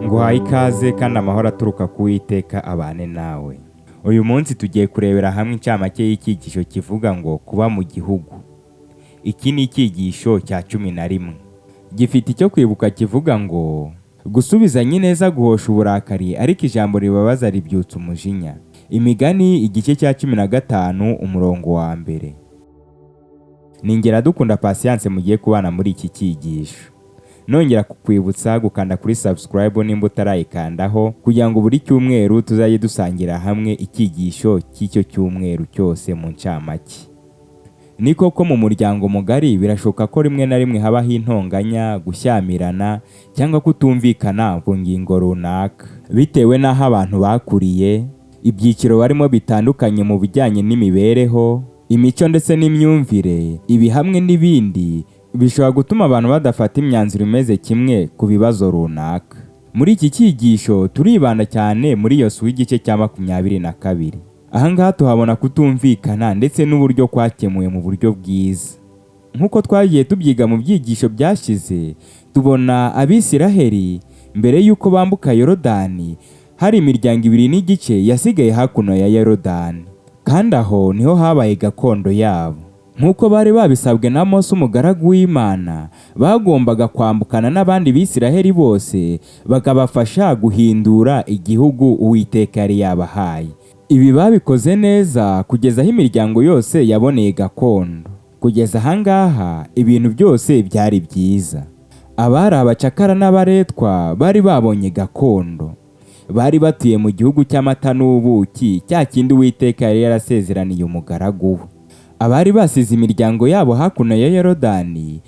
Nguhaye ikaze kandi amahoro aturuka ku Uwiteka abane nawe. Uyu munsi tugiye kurebera hamwe incamake y'icyigisho kivuga ngo kuba mu gihugu. Iki ni icyigisho cya 11. Gifite icyo kwibuka kivuga ngo gusubizanya ineza guhosha uburakari, ariko ijambo ribabaza ribyutsa umujinya. Imigani igice cya 15 umurongo wa 1. Ni Ngeradukunda Patience mugiye kubana muri iki cyigisho. Nongera kukwibutsa gukanda kuri subscribe nimba utarayikandaho, kugira ngo buri cyumweru tuzajye dusangira hamwe icyigisho cy'icyo cyumweru cyose mu ncamake. Ni koko mu muryango mugari birashoboka ko rimwe na rimwe habaho intonganya, gushyamirana cyangwa kutumvikana ku ngingo runaka, bitewe n'aho abantu bakuriye, ibyiciro barimo bitandukanye mu bijyanye n'imibereho, imico ndetse n'imyumvire. Ibi hamwe n'ibindi bishobora gutuma abantu badafata imyanzuro imeze kimwe ku bibazo runaka. Muri iki cyigisho turibanda cyane muri Yosuwa igice cya 22. Aha ngaha tuhabona kutumvikana ndetse n'uburyo kwakemuwe mu buryo bwiza. Nk'uko twagiye tubyiga mu byigisho byashize, tubona Abisiraheli mbere y'uko bambuka Yorodani, hari imiryango ibiri n'igice yasigaye hakuno ya Yorodani, kandi aho niho habaye gakondo yabo. Nk'uko bari babisabwe na Mose umugaragu w'Imana, bagombaga kwambukana n'abandi Bisiraheli bose bakabafasha guhindura igihugu Uwiteka yari yabahaye. Ibi babikoze neza kugeza aho imiryango yose yaboneye gakondo. Kugeza aha ngaha ibintu byose byari byiza. Abari abacakara n'abaretwa bari babonye gakondo. Bari batuye mu gihugu cy'amata n'ubuki, cya kindi Uwiteka yari yarasezeraniye umugaragu we. Abari basize imiryango yabo hakuno ya Yorodani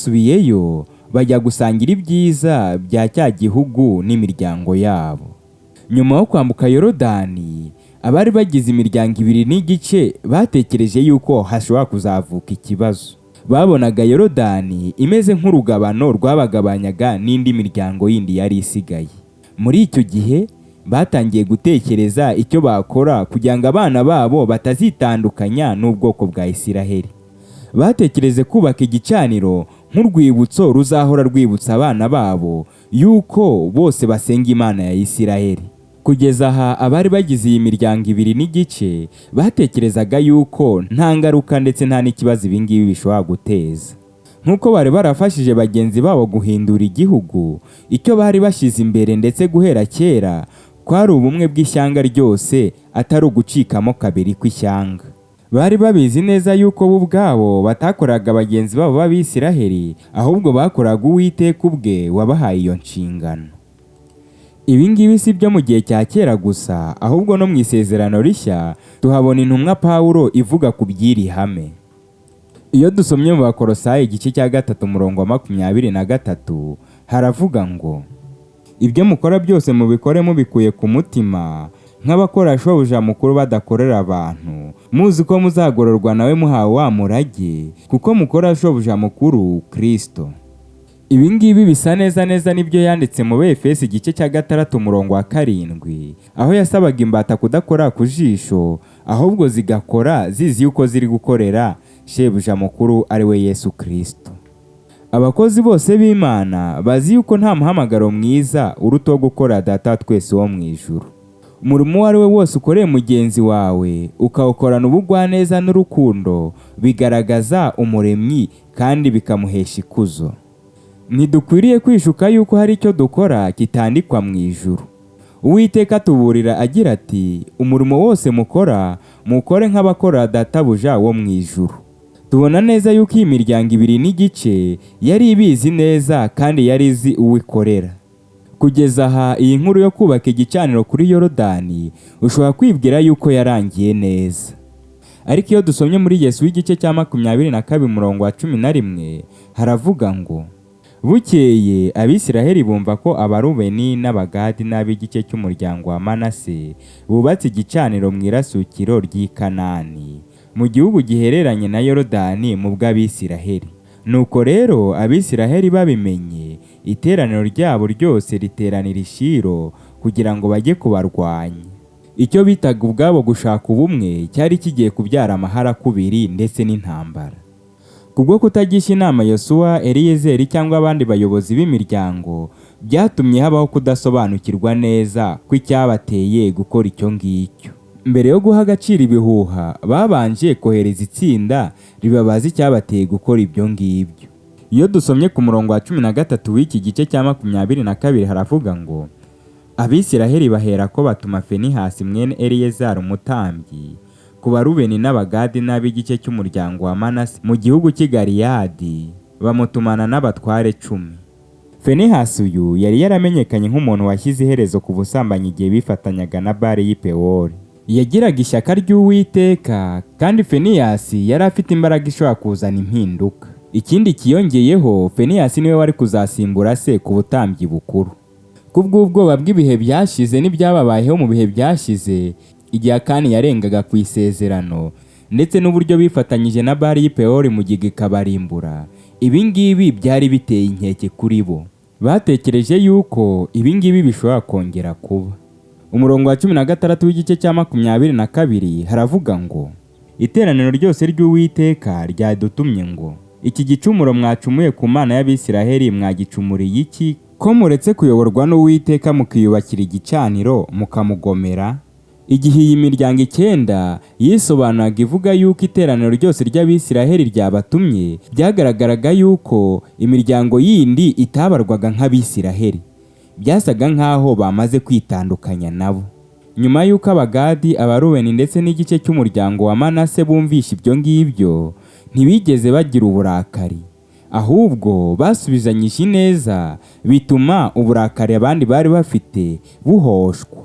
basubiyeyo bajya gusangira ibyiza bya cya gihugu n'imiryango yabo. Nyuma yo kwambuka Yorodani, abari bagize imiryango ibiri n'igice batekereje yuko hashobora kuzavuka ikibazo. Babonaga Yorodani imeze nk'urugabano rwabagabanyaga n'indi miryango yindi yari isigaye. Muri icyo gihe batangiye gutekereza icyo bakora kugira ngo abana babo batazitandukanya n'ubwoko bwa Isiraheli. Batekereze kubaka igicaniro nk'urwibutso ruzahora rwibutsa abana babo yuko bose basenga Imana ya Isiraheli. Kugeza aha abari bagize iyi miryango ibiri n'igice batekerezaga yuko nta ngaruka ndetse nta n'ikibazo ibi ngibi bishobora guteza. Nk'uko bari barafashije bagenzi babo guhindura igihugu, icyo bari bashyize imbere ndetse guhera kera kwari ubumwe bw'ishyanga ryose, atari ugucikamo kabiri kw'ishyanga. Bari babizi neza yuko bo ubwabo batakoraga bagenzi babo b'Abisiraheli, ahubwo bakoraga Uwiteka ubwe wabahaye iyo nshingano. Ibi ngibi si byo mu gihe cya kera gusa, ahubwo no mu isezerano rishya tuhabona intumwa Pawulo ivuga ku by'iri hame. Iyo dusomye mu Bakolosayi igice cya 3 umurongo wa 23, haravuga ngo ibyo mukora byose mubikore mubikuye ku mutima, nk'abakora shobuja mukuru badakorera abantu, muzi ko muzagororwa nawe muhawe wa murage, kuko mukora shobuja mukuru Kristo. Ibi ngibi bisa neza neza nibyo yanditse mu Befesi igice cya 6 umurongo wa 7, aho yasabaga imbata kudakora ku jisho, ahubwo zigakora zizi yuko ziri gukorera shebuja mukuru ari we Yesu Kristo. Abakozi bose b'Imana bazi yuko nta muhamagaro mwiza uruta wo gukora Data wa twese wo mu ijuru. Umurimo uwo ari we wose ukoreye mugenzi wawe ukawukorana ubugwaneza n'urukundo, bigaragaza umuremyi kandi bikamuhesha ikuzo. Ntidukwiriye kwishuka yuko hari icyo dukora kitandikwa mu ijuru. Uwiteka atuburira agira ati umurimo wose mukora mukore nk'abakora databuja wo mu ijuru. Tubona neza yuko iyi miryango ibiri n'igice yari ibizi neza kandi yari izi uwo ikorera. Kugeza aha iyi nkuru yo kubaka igicaniro kuri Yorodani ushobora kwibwira yuko yarangiye neza. Ariko iyo dusomye muri Yesu w'igice cya 22 umurongo wa 11, haravuga ngo bukeye Abisiraheli bumva ko Abarubeni n'Abagadi n'ab'igice cy'umuryango wa Manase bubatse igicaniro mu irasukiro ry'i Kanani, mu gihugu gihereranye na Yorodani mu bw'Abisiraheli. Nuko rero Abisiraheli babimenye, iteraniro ryabo ryose riteranira i Shilo kugira ngo bajye kubarwanya. Icyo bitaga ubwabo gushaka ubumwe cyari kigiye kubyara amaharakubiri ndetse n'intambara. Kubwo kutagisha inama Yosuwa, Eliyezeri cyangwa abandi bayobozi b'imiryango, Byatumye habaho kudasobanukirwa neza kw'icyabateye gukora icyo ngicyo. Mbere yo guha agaciro ibihuha, babanje kohereza itsinda ribabaza icyabateye gukora ibyo ngibyo. Iyo dusomye ku murongo wa 13 w'iki gice cya 22, haravuga ngo: "Abisiraheli baherako batuma Fenihasi mwene Eleyazari umutambyi ku Barubeni n'Abagadi n'ab'igice cy'umuryango wa Manase mu gihugu cy'i Galeyadi, bamutumana n'abatware 10." Fenehasi uyu yari yaramenyekanye nk'umuntu washyize iherezo ku busambanyi igihe bifatanyaga na Bali y'i Pewori. Yagiraga ishyaka ry'Uwiteka, kandi Feniyasi yari afite imbaraga ishobora kuzana impinduka. Ikindi kiyongeyeho, Feniyasi niwe wari kuzasimbura se ku butambyi bukuru. Kubw'ubwoba bw'ibihe byashize n'ibyababayeho mu bihe byashize, igihe Akani yarengaga ku isezerano, ndetse n'uburyo bifatanyije na Bali y'i Pewori mu gihe ikabarimbura, ibi ngibi byari biteye inkeke kuri bo. Batekereje yuko ibi ngibi bishobora kongera kuba. Umurongo wa 16 w'igice cya 22 haravuga ngo: "Iteraniro ryose ry'Uwiteka ryadutumye ngo: Iki gicumuro mwacumuye ku Mana y'Abisiraheli mwagicumuriye iki, ko muretse kuyoborwa n'Uwiteka mukiyubakira igicaniro mukamugomera?" Igihe iyi miryango 9 yisobanuraga ivuga yuko iteraniro ryose ry'Abisiraheli ryabatumye, byagaragaraga yuko imiryango yindi itabarwaga nk'Abisiraheli. Byasaga nk'aho bamaze kwitandukanya nabo. Nyuma y'uko Abagadi, Abarubeni ndetse n'igice cy'umuryango wa Manase bumvishe ibyo ngibyo, ntibigeze bagira uburakari, ahubwo basubizanyije ineza, bituma uburakari abandi bari bafite buhoshwa.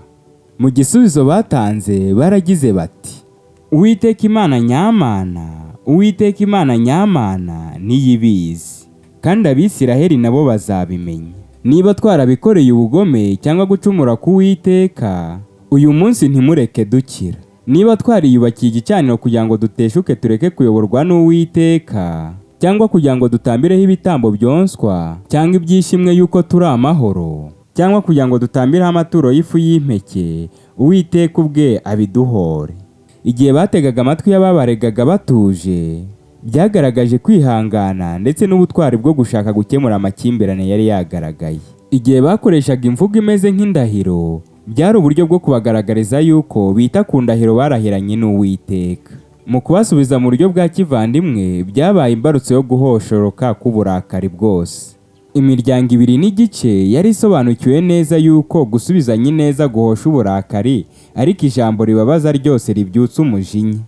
Mu gisubizo batanze baragize bati: "Uwiteka Imana nyamana, Uwiteka Imana nyamana niyibizi, kandi Abisiraheli nabo bazabimenya. Niba twarabikoreye ubugome cyangwa gucumura ku Uwiteka, uyu munsi ntimureke dukira. Niba twariyubakiye igicaniro kugira ngo duteshuke tureke kuyoborwa n'Uwiteka, cyangwa kugira ngo dutambireho ibitambo byonswa cyangwa ibyishimwe yuko turi amahoro, cyangwa kugira ngo dutambireho amaturo y'ifu y'impeke, Uwiteka ubwe abiduhore." Igihe bategaga amatwi y'ababaregaga batuje, byagaragaje kwihangana ndetse n'ubutwari bwo gushaka gukemura amakimbirane yari yagaragaye. Igihe bakoreshaga imvugo imeze nk'indahiro, byari uburyo bwo kubagaragariza yuko bita ku ndahiro barahiranye n'Uwiteka. Mu kubasubiza mu buryo bwa kivandimwe, byabaye imbarutso yo guhoshoroka k'uburakari bwose. Imiryango ibiri n'igice yari isobanukiwe neza yuko gusubizanya ineza guhosha uburakari, ariko ijambo ribabaza ryose ribyutsa umujinya,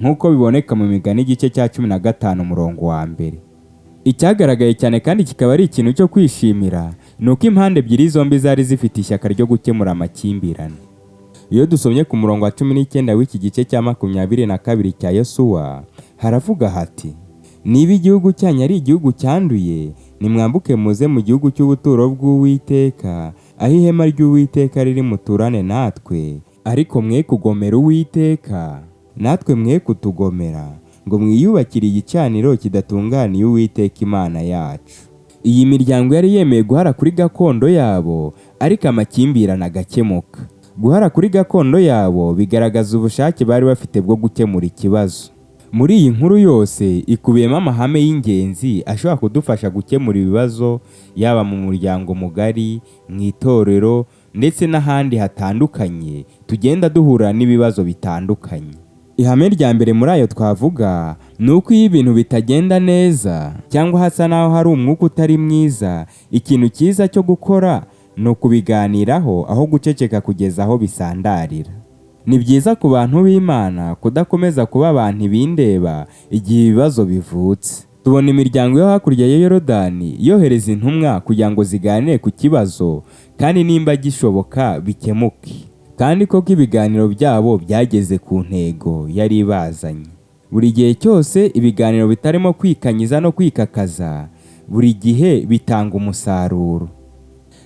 nk'uko biboneka mu Migani igice cya 15 umurongo wa 1. Icyagaragaye cyane kandi kikaba ari ikintu cyo kwishimira, ni uko impande ebyiri zombi zari zifite ishyaka ryo gukemura amakimbirane. Iyo dusomye ku murongo wa 19 w'iki gice cya 22 cya Yosuwa, haravuga hati: "Niba igihugu cyanyu ari igihugu cyanduye, nimwambuke muze mu gihugu cy'ubuturo bw'Uwiteka, aho ihema ry'Uwiteka riri, muturane natwe, ariko mwe kugomera Uwiteka, natwe mwe kutugomera, ngo mwiyubakire igicaniro kidatunganiye Uwiteka Imana yacu." Iyi miryango yari yemeye guhara kuri gakondo yabo, ariko amakimbirane agakemuka. Guhara kuri gakondo yabo bigaragaza ubushake bari bafite bwo gukemura ikibazo. Muri iyi nkuru yose ikubiyemo amahame y'ingenzi ashobora kudufasha gukemura ibibazo, yaba mu muryango mugari, mu itorero ndetse n'ahandi hatandukanye tugenda duhura n'ibibazo bitandukanye. Ihame rya mbere muri ayo twavuga ni uko iyo ibintu bitagenda neza cyangwa hasa n'aho hari umwuka utari mwiza, ikintu cyiza cyo gukora ni ukubiganiraho aho guceceka kugeza aho bisandarira. Ni byiza ku bantu b'Imana kudakomeza kuba abantu ibindeba igihe ibibazo bivutse. Tubona imiryango yo hakurya ya Yorodani yohereza intumwa kugira ngo ziganire ku kibazo, kandi nimba gishoboka bikemuke. Kandi koko ibiganiro byabo byageze ku ntego yari ibazanye. Buri gihe cyose ibiganiro bitarimo kwikanyiza no kwikakaza, buri gihe bitanga umusaruro.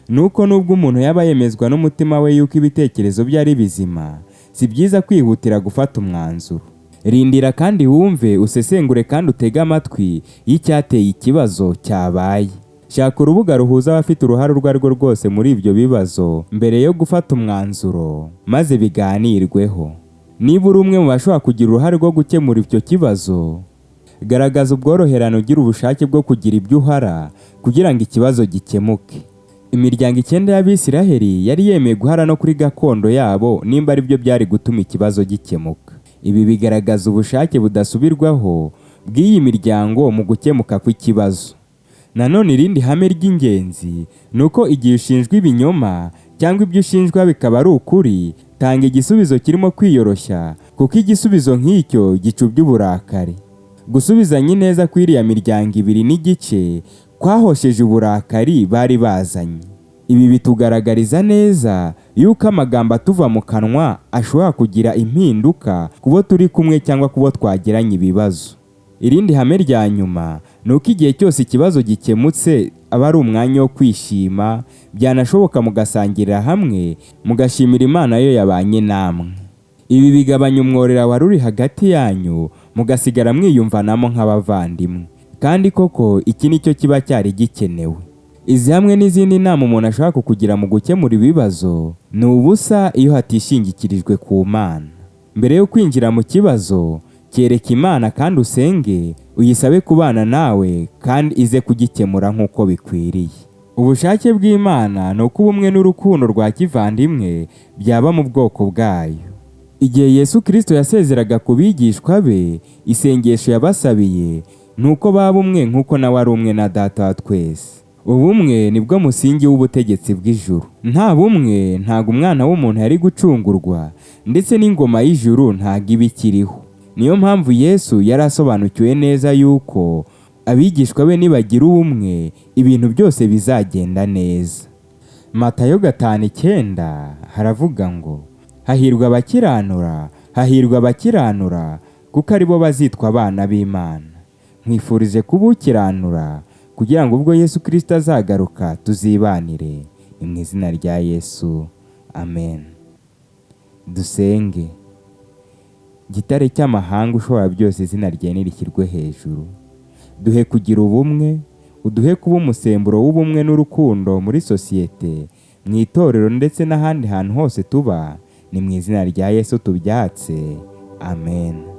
Nuko nubwo umuntu yaba yemezwa n'umutima we yuko ibitekerezo bye ari bizima, si byiza kwihutira gufata umwanzuro. Rindira kandi wumve, usesengure kandi utege amatwi y'icyateye ikibazo cyabaye. Shaka urubuga ruhuza abafite uruhare urwo arirwo rwose muri ibyo bibazo mbere yo gufata umwanzuro, maze biganirweho. Niba uri umwe mu bashobora kugira uruhare rwo gukemura icyo kibazo, garagaza ubworoherane, ugira ubushake bwo kugira ibyo uhara kugira ngo ikibazo gikemuke. Imiryango 9 y'Abisiraheli yari yemeye guhara no kuri gakondo yabo nimba ari byo byari gutuma ikibazo gikemuka. Ibi bigaragaza ubushake budasubirwaho bw'iyi miryango mu gukemuka kw'ikibazo. Nanone irindi hame ry'ingenzi ni uko igihe ushinjwa ibinyoma cyangwa ibyo ushinjwa bikaba ari ukuri, tanga igisubizo kirimo kwiyoroshya, kuko igisubizo nk'icyo gicubya uburakari. Gusubizanya ineza kw'iriya miryango 2.5 kwahosheje uburakari bari bazanye. Ibi bitugaragariza neza yuko amagambo atuva mu kanwa ashobora kugira impinduka ku bo turi kumwe cyangwa ku bo twagiranye ibibazo. Irindi hame rya nyuma ni uko igihe cyose ikibazo gikemutse aba ari umwanya wo kwishima, byanashoboka mugasangirira hamwe, mugashimira Imana yo yabanye namwe. Ibi bigabanya umworera wari uri hagati yanyu, mugasigara mwiyumvanamo nk'abavandimwe. Kandi koko iki nicyo kiba cyari gikenewe. Izi hamwe n'izindi nama umuntu ashobora kukugira mu gukemura ibibazo ni ubusa iyo hatishingikirijwe ku Mana. Mbere yo kwinjira mu kibazo, kereka Imana kandi usenge, uyisabe kubana nawe kandi ize kugikemura nk'uko bikwiriye. Ubushake bw'Imana ni uko ubumwe n'urukundo rwa kivandimwe byaba mu bwoko bwayo. Igihe Yesu Kristo yasezeraga ku bigishwa be, isengesho yabasabiye ni uko baba umwe nk'uko nawe ari umwe na Data wa twese. Ubumwe nibwo musingi w'ubutegetsi bw'ijuru. Nta bumwe ntago umwana w'umuntu yari gucungurwa, ndetse n'ingoma y'ijuru ntago iba ikiriho. Niyo mpamvu Yesu yari asobanukiwe neza yuko abigishwa be nibagira ubumwe ibintu byose bizagenda neza. Matayo 5:9 haravuga ngo hahirwa abakiranura, hahirwa abakiranura, kuko aribo bazitwa abana b'Imana. Nkwifurije kuba ukiranura kugira ngo ubwo Yesu Kristo azagaruka tuzibanire. Ni mu izina rya Yesu, amen. Dusenge. Gitare cy'amahanga ushobora byose, izina ryawe nirishyirwe hejuru. Duhe kugira ubumwe, uduhe kuba umusemburo w'ubumwe n'urukundo muri sosiyete, mu itorero ndetse n'ahandi hantu hose tuba. Ni mu izina rya Yesu tubyatse, amen.